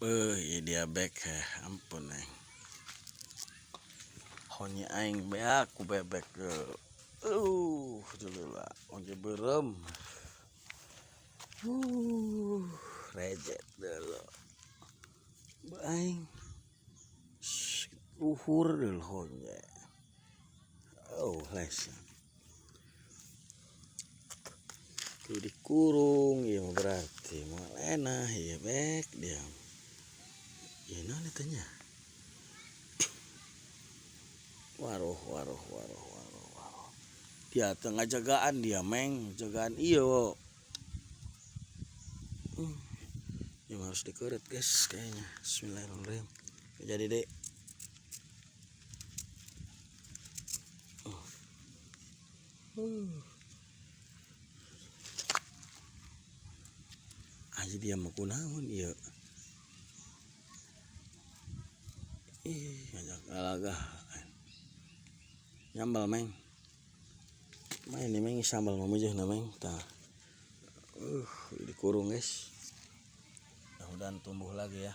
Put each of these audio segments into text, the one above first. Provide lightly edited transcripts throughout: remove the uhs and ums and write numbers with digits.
Beuh, ieu dia bek heh, ampun aing. Honye aing beak ku bebek. Alhamdulillah, honye beureum. Rejet deuleu. Beuh aing. Luhur deuleu honye. Oh, les. Tuh dikurung ieu mah berarti moal enah ieu bek dia. Ieu naon eta nya? Waruh waruh waruh waruh waruh. Dia teh ngajagaan dia meng, jagaan ieu. Ini harus dikeret guys kayaknya. Bismillahirrahmanirrahim. Jadi deh. Aja dia mah kunaon ieu. Ih, ngajak galagah. Nyambal meng. Main nih meng sambal mamujeuhna meng. Tah. Dikurung guys. Mudah-mudahan tumbuh lagi ya.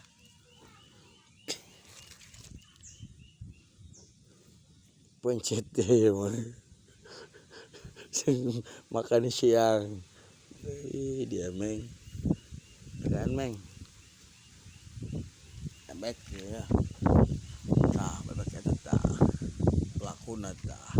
Pencet deh mah. Sing makan siang. Ih, dia meng. Kan meng. Bebek ya. Tah, bebek eta tah. Pelakuna tah.